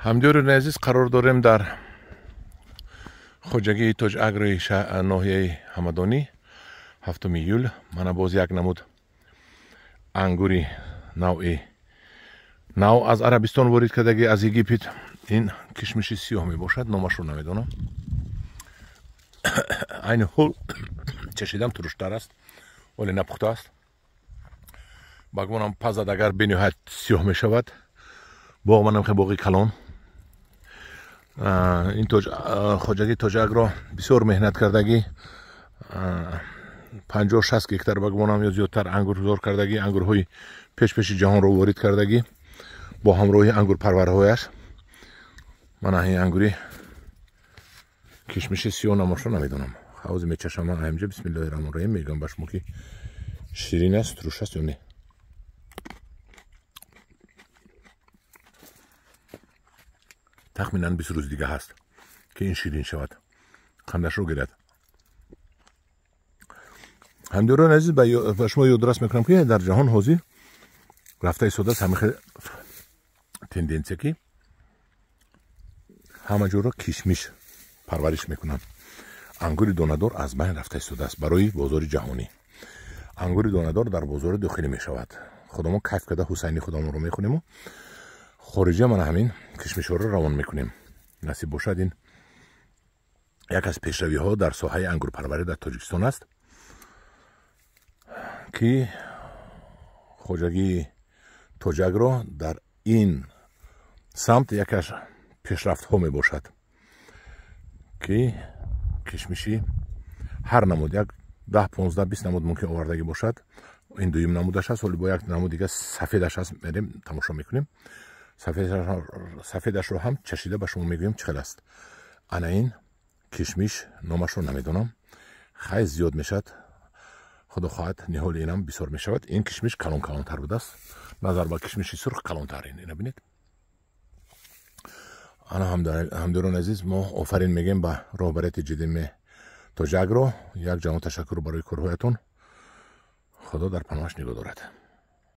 Ҳамдиёрони азиз, қарор дорем дар хоҷагии Тоҷ Агрои ноҳияи Ҳамадонӣ, 7 июл. Мана боз як намуд ангури навъи нав аз Арабистон ворид кардагӣ, аз Египет. Ин кишмиши сиёҳ мебошад, номашро намедонам. Айни ҳол чашидам туруштар аст, вале напухта аст. Ба гумонам пазад, агар бениҳоят сиёҳ мешавад. Боғ манам хе боғи калон. Ин хоҷагии Тоҷ Агро бисёр меҳнат кардагӣ, 50-60 гектар ба гумонам ё зиёдтар ангурзор кардагӣ, ангурҳои пешпеши ҷаҳонро ворид кардагӣ бо ҳамроҳи ангурпарварҳояш. Мана ин ангури кишмиши сиёҳ, намошро намедонам. Ҳавзи мечашам ман ҳаминҷа. Бисмиллоҳи раҳмони раҳим мегӯям ба шумо, ки ширин аст, туруш аст ё не. Тахминан 20 рӯз дига ҳаст, ки ин ширин шавад, қандашро гирад. Ҳамдиёрони азиз, ба шумо ёдрас мекунам, ки дар ҷаҳон ҳозир рафта истодааст ҳамин хел тенденсия, ки ҳама ҷоро кишмиш парвариш мекунанд. Ангури донадор аз байн рафта истодааст барои бозори ҷаҳонӣ. Ангури донадор дар бозори дохилӣ мешавад. Худамон кайф карда ҳусайни худамонро мехӯрему хориҷа мана ҳамин кишмишҳоро равон мекунем. Насиб бошад, ин як аз пешравиҳо дар соҳаи ангурпарварӣ дар Тоҷикистон аст, ки хоҷагии Тоҷ Агро дар ин самт яке аз пешрафтҳо мебошад, ки кишмиши ҳар намуд, як 10, 15, 20 намуд мумкин овардагӣ бошад. Ин дуюм намудаш аст, ҳоли бо як намуд дига сафедаш аст, мерем тамошо мекунем. Сафедашро ҳам чашида ба шумо мегӯем, чӣ хел аст. Ана ин кишмиш номашро намедонам, хай зиёд мешавад, худо хоҳад ниҳоли инам бисёр мешавад. Ин кишмиш калон калонтар будааст назар ба кишмиши сурх, калонтар. Ина бинед. Ана ҳамдиёрони азиз, мо офарин мегӯем ба роҳбарияти ҷидм Тоҷ Агро. Як ҷаҳон ташаккур барои корҳоятон. Худо дар паноҳаш нигоҳ дорад.